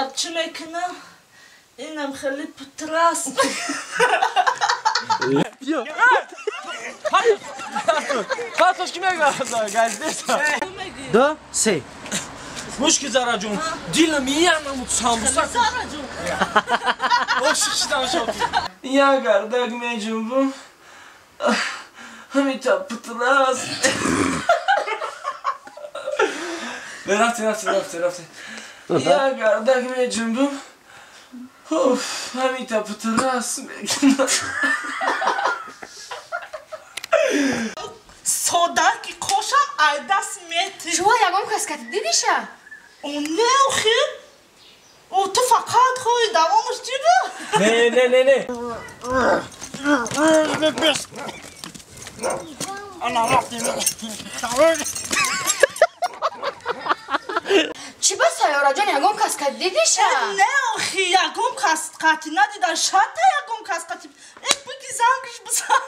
Шаб чӣ мекунам? Инам хеле путрас. Патош ки мегаза, газдеса. 2 3. Мушки Зараҷон, дилам янамуд самбуса. Зараҷон. Ошиштам шод. Я гардак меҷунбум. Ҳамита путрас. Рафтем, рафтем, рафтем, рафтем. Я гардак меҷунбум. Уф, ҳамита путрас мекунам. Сода ки кошам айдас мети. Шумо ягон кас кати дидиша? О, не, охи. О, ту фақат хоҳи давомаш чӣ буд? Не, не, не, не. Чӣ ба Сайёраҷон ягон кас кати дидиша? Не, охи, ягон кас кати надида. Шата ягон кас кати. Э, буги зангиш бизан.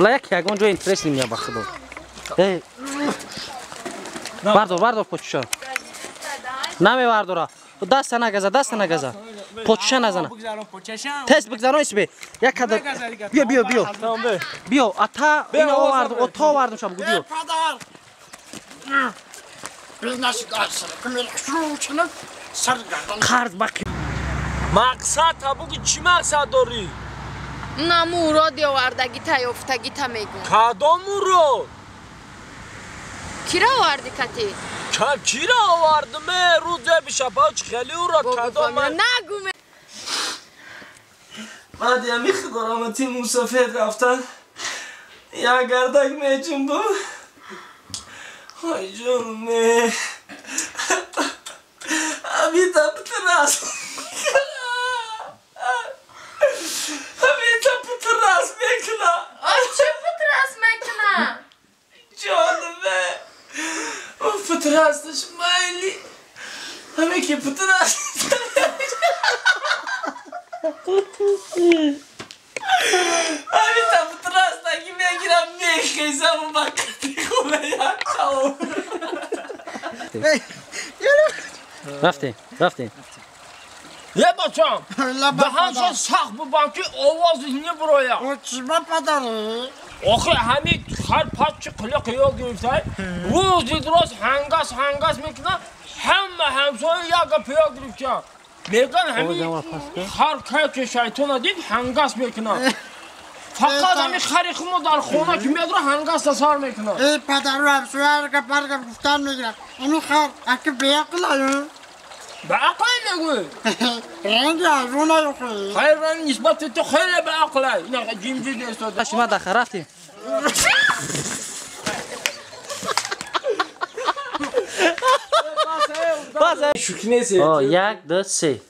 Ла як ягон ҷои интерес немия ба худо. Э. Бардор, бардор почуша. Намевардора. Даста нагаза, даста нагаза. Почуша назана. Тест бигзарон исбе. Як кадр. Биё, биё, биё. Биё, ата ина овардум, ото овардум шаб биё. Қарз бақи. Мақсад табуги чӣ мақсад дорӣ? Наму уроди овардагита ёфтагита мегӯм. Кадом урод? Кира оварди кати? Кира овардим? Рӯзе бишапач хеле урод кадом нагӯ. Баъди ҳами худорамати мусофир рафтан як гардак меҷунбум. Ой ҷонме. Амита путрас. Амита путрас мекуна. Чӣ путрас мекуна? Ҷонме. О путрасаш майли. Ҳаме ки путрас. Амита путрас таки мегирам мехезам ба қати хона як қалом. Рафтем, рафтем. Е бачам, даҳаншон сахт бубанд ки овози небурояд. Чима падари? Охи ҳами ҳар пачи қилиқ ёд гирифтай, рӯзи рост ҳангас ҳангас мекунад, ҳама ҳамсоя як гап ёд гирифтиянд. Мегӯянд ҳами ҳар кай ки шайтона дид ҳангас мекунад. Фақат ҳами хари хумо дар хона ки медора ҳангас тасар мекунад. Эй падару ҳамсоя ҳар гап ҳар гап гуфтан мегирад. Ами хар аки беақлаю. Беақлай мегӯй? Ранги ҳайвона ёхи. Хайр, ранг нисбати ту хеле беақлай. Ина ҷимҷи нестода. Шума даха рафтем. Шӯхӣ нест. О, 1 2 3.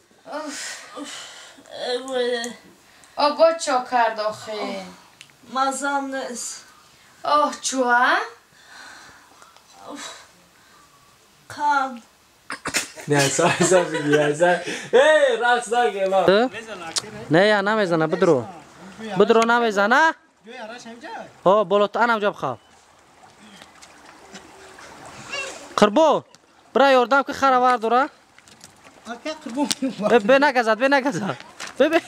О, бо чо кард охи? Мазам нест. Оҳ, чуа? Кам. Не, са бигӣ, са. Эй, рақс накун. Не, я намезана, бидро. Бидро намезана? Ҳо, боло анам ҷо бихав. Қурбон, бира ёрдам ки хара вардора. Бе нагазад, бе нагазад. Бе.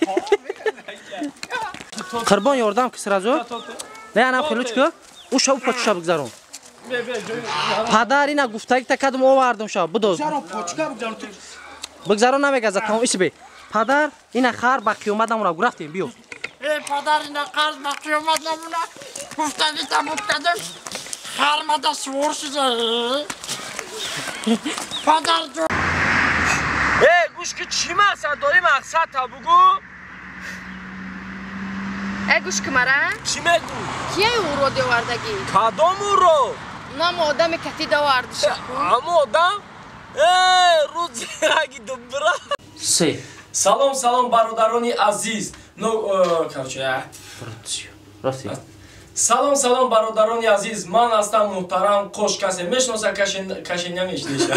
Қурбон ёрдам ки сразу. Не, анам хелуч ку. Уша у почуша бигзарон. Падар ина гуфтагита кадом овардум ша, бидоз. Бигзарон намегазад, тамом исбе. Падар ина хар ба қиёмат намуна рафтем, биё. Эй падар ина қарз ба қиёмат намуна. Гуфтагита буд кадом хар мада сувор шуда. Падар ҷон. Эй, гӯш ки чӣ мақсад дорӣ, мақсад та бугӯ. Э, гӯш ки мара? Чӣ мегӯ? Кияй уроди овардагӣ? Кадом урод? Нам одаме кати довардиша. Ҳамо одам? Э, рӯз зираги дубра. 3. Салом, салом, бародарони азиз. Ну, короче, Рафтем. Салом, салом, бародарони азиз. Ман ҳастам муҳтарам Қош. Касе мешноса, каше намешноса.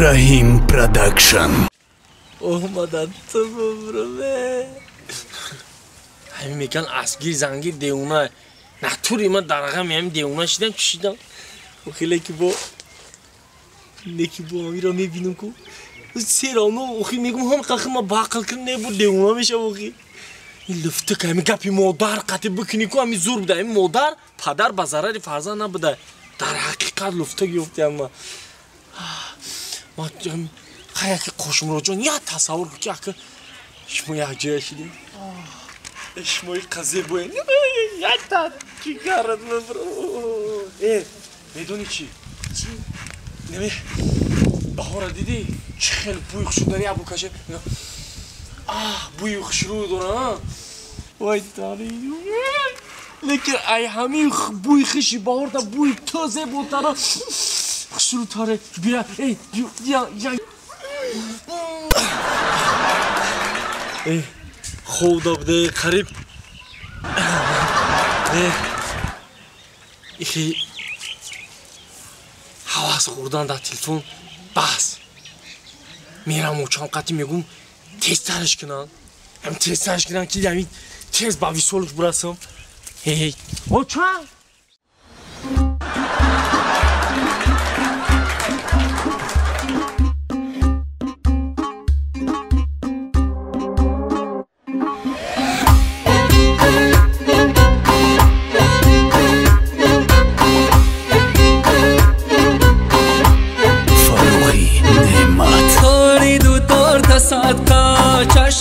Раҳим Продакшн. Омадан ту бубруме. Ҳамин мекан асгир зангир девона. Натури ман дар ғами ҳамин девона шидам, чӣ шидам? Хеле ки бо Неки бо амиро мебинам ку. Серано охи мегум ҳам қахи ма бақл кун не буд девона мешав охи. Ин лифтик ҳами гапи модар қати бикунӣ ку ҳами зур буда. Ҳами модар падар ба зарари фарзанд набуда. Дар ҳақиқат луфтик ёфтиам ма. Ма хаяки Қошмуроджон як тасаввур кун ки ака шумо як ҷоя шидем. Шумои қазе боен. Якта чигарат мебро. Э, медонӣ чӣ? Чӣ? Неме баҳора дидӣ? Чӣ хеле бӯи хушрӯ дори як букаше. Аҳ, бӯи хушрӯ дора. Вай тари. Лекин ай ҳамин бӯи хуши баҳорда бӯи ту зеботара хушрӯтаре. Бия, эй, я, я. Эй, ховда буде қариб. Ихи ҳавас хӯрдан дар телефон бас. Мерам очам қати мегум тезтараш кунам. Ҳам тезтараш кунам ки ҳамин тез ба висолуш бурасам. Эй, очам!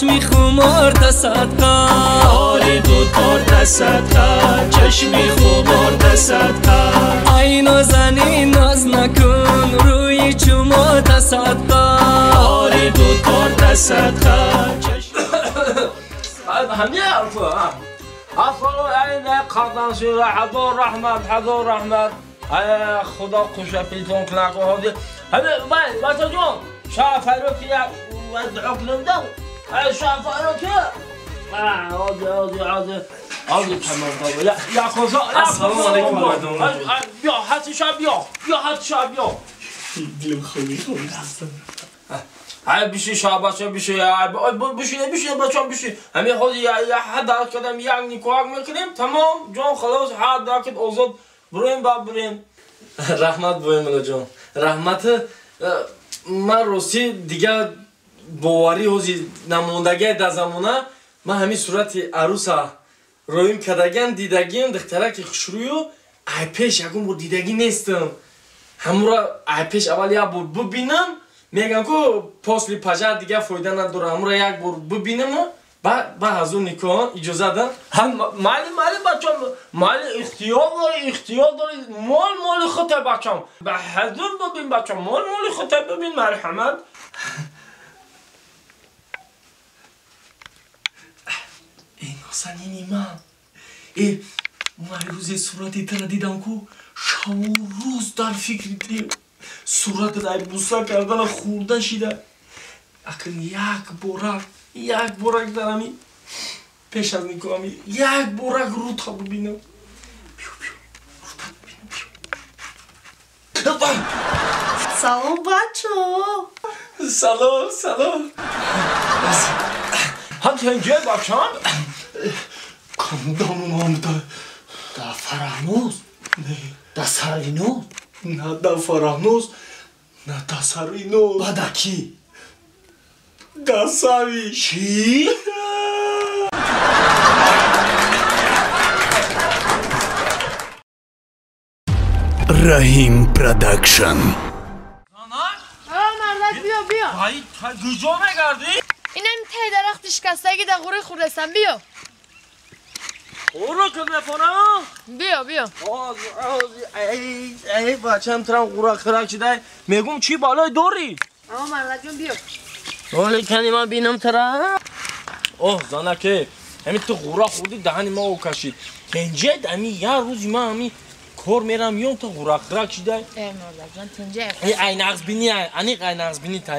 چشمی خمار تصدقه آری دو تار تصدقه چشمی خمار تصدقه ای نازنین ناز نکن روی چوما تصدقه آری دو تار تصدقه همه حرفه اصلا قدان شده حضور رحمت حضور رحمت خدا خوشه پیتون کنه هادی همه بچه جون شافرو که ودعو کنم شافرو که عادي عادي عادي عادي تمام لا يا خدا السلام علیکم بیا حتی شب بیا بیا حتی شب بیا دلم خوی خوی ای بیشی شاباشه بیشی بیشی بیشی بچم بیشی همین خود یا حد کردم یک نیکوک میکنیم تمام جان خلاص حد کرد آزاد بریم با بریم رحمت بویم ملا جان رحمت من راستی دیگه باوری ҳози намондагии дар замона ман ҳамин сурати аруса роим кардагиам дидагиам духтараки хушрӯю ай пеш ягон бор дидагӣ нестам ҳамура ай пеш аввал як бор бибинам мегам ку после пожар дига фоида надора ҳамура як бор бибинаму баъд аз он никоҳ иҷоза дам майли майли бачам майли ихтиёр дорӣ ихтиёр дорӣ мол моли худта бачам ба ҳазур бибин бачам мол моли худта бибин марҳамат эй нозанини ман э ман рӯзе сурати тара дидам ку шабу рӯз дар фикри дил суратат ай буса кардана хӯрда шида акн як борак дар ами пеш аз никоҳ як борак рӯта бибинам биё биё рӯта бибинам биё салом бачо салом салом ҳам тенҷе бачам кандамон омда да Фараҳноз да Сарвиноз на да Фараҳноз на да Сарвиноз ба да кӣ да Сави чӣ Раҳим Продакшн мардак биё биё ай куҷо мегардӣ инам таи дарахти шикастагӣ дар ғурӣ хӯрдастам биё ғура ки мефонам биё биё эй бачам турам ғура хӯрак шидай мегум чӣ балой дорӣ аво мардакҷон биё оли кани ман бинам тара оҳ занаке ҳамин ту ғура хӯрдӣ даҳани ма кашид тенҷед ами як рӯзи ман ами кор мерам миём ту ғура хӯрак шидай э мардакҷон тенҷе ай нағзбинӣ аниқ ай нағзбинӣ та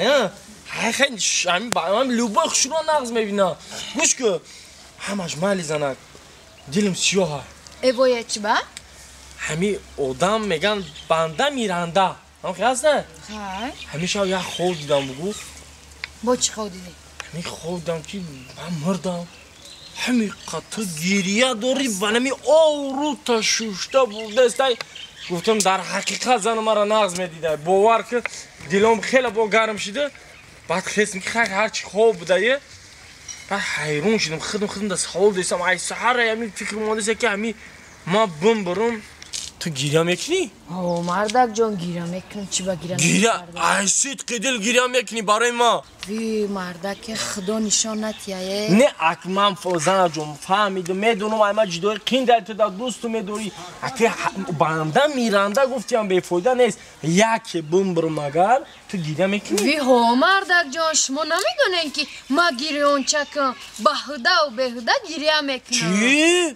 ҳамин любой хушро нағз мебинам гӯш ку ҳамаш майли занак дилам сиёҳа э воя чӣ ба ҳами одам меган банда миранда ҳам хел не? Ҳамеша як хоб дидам бугу. Бо чӣ хоб дидӣ? Ҳами хоб дидам ки ман мурдам. Ҳами қата гирия дорӣ ва нами обрӯта шушта бурдастай. Гуфтам дар ҳақиқат зани маро нағз медида. Бовар ки дилом хеле бо гарм шида. Баъд хестм ки хай ҳарчи хоб будае. Баъд ҳайрон шудам, худам да савол дестам. Ай саҳара ҳамин фикр омадеса ки ҳамин ма бимбирам. Ту гиря мекунӣ? О, мардак ҷон, гиря мекунам, чӣ ба гиря Гиря, ай сидқи дил гиря мекунӣ барои ма? Ви, мардаке, худо нишон натияе. Не, ак ман зана ҷон фаҳмидам, медонам, ай ма ҷудои қин дар ту дар дӯсту медорӣ. Аки банда миранда гуфтиам бефоида нест. Яке бимбирам агар, ту гиря мекунӣ? Ви ҳо, мардак ҷон, шумо намедонед ки ма гирёнчакам, ба ҳудаву беҳуда гиря мекунам. Чӣ?